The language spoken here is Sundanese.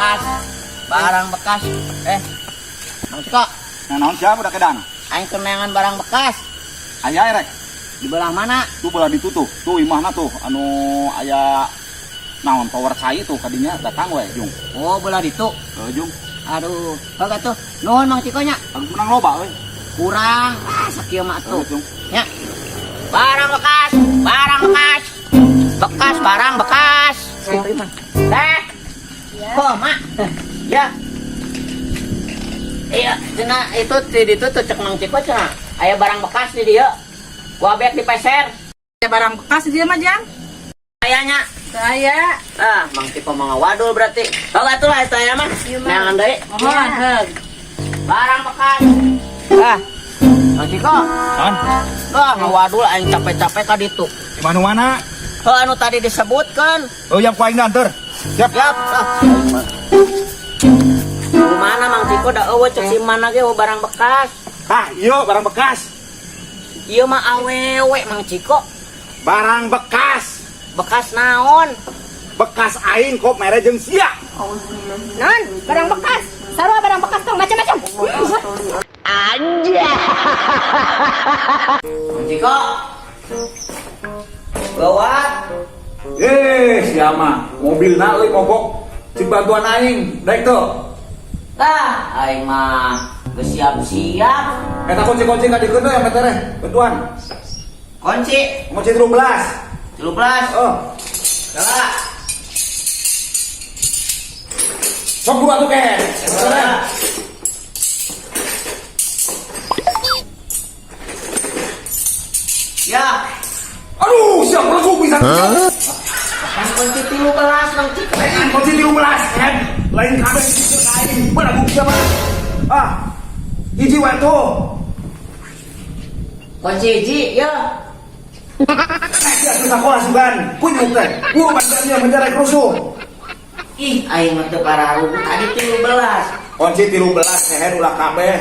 Bekas. Barang bekas. Mang Ciko, Nah, naon siapa udah kedang? Aing keur neangan barang bekas. Aya erek. Di belah mana? Tuh belah ditutup. Tuh imahna tuh anu aya naon power cai tuh kadinya datang we jung. Oh, belah ditu. Heuh jung. Aduh, heuh tuh. Nuhun, Mang Ciko nya. Aku menang loba euy. Kurang. Ah, sakieu mah tuh. Heuh, jung. Ya. Barang bekas, barang bekas. Bekas barang bekas. Teh. Kok, Mak? Ya. Iya, cenah itu di ditu tuh cek Mang Ciko cenah. Aya barang bekas di dieu. Gua bek dipeser. Ya, barang bekas dia mah, Jang. Kayaknya. Saya. Ah, Mang Ciko mah ngawadul berarti. Heuh atuh lah eta ya mah. Neangan deui. Mohon, heug. Barang bekas. Ah. Mang Ciko. Kan? Wah, ngawadul aing capek-capek ka ditu. Di mana-mana? Heuh anu tadi disebutkan. Oh, yang ku aing dianter. Siap. Siap. Ah. Mana Mang Ciko da eueuh cek si mana ge eueuh barang bekas. Ah, iya barang bekas. Ieu mah awewe, Mang Ciko. Barang bekas. Bekas naon? Bekas aing kok mere jeung sia. Non, barang bekas. Sarua barang bekas tong macam-macam. Mang Ciko. Bawa. Eh, sia mah mobilna euy mogok. Cik bantuan aing, daek teu. Tah, aing mah geus siap-siap. Eta kunci-kunci ka dikeun teh yang metereh, bantuan. Kunci Kunci 13. 13. Oh, Salah. Sok buru atuh ke. Salah. Ya, Aduh, siap belegu bisa. pas kunci 13, Mang Ciko. Kunci 13 kan. Lain kabeh itu aing. Belegu siapa? Ah. Hiji wae tuh. Kunci hiji, ya. Sia teu sakola sugan. Kunyuk teh. Guru bantuannya menjadi rusuh. Ih, aing mah teu pararugu tadi 13. Kunci 13 seher ulah kabeh.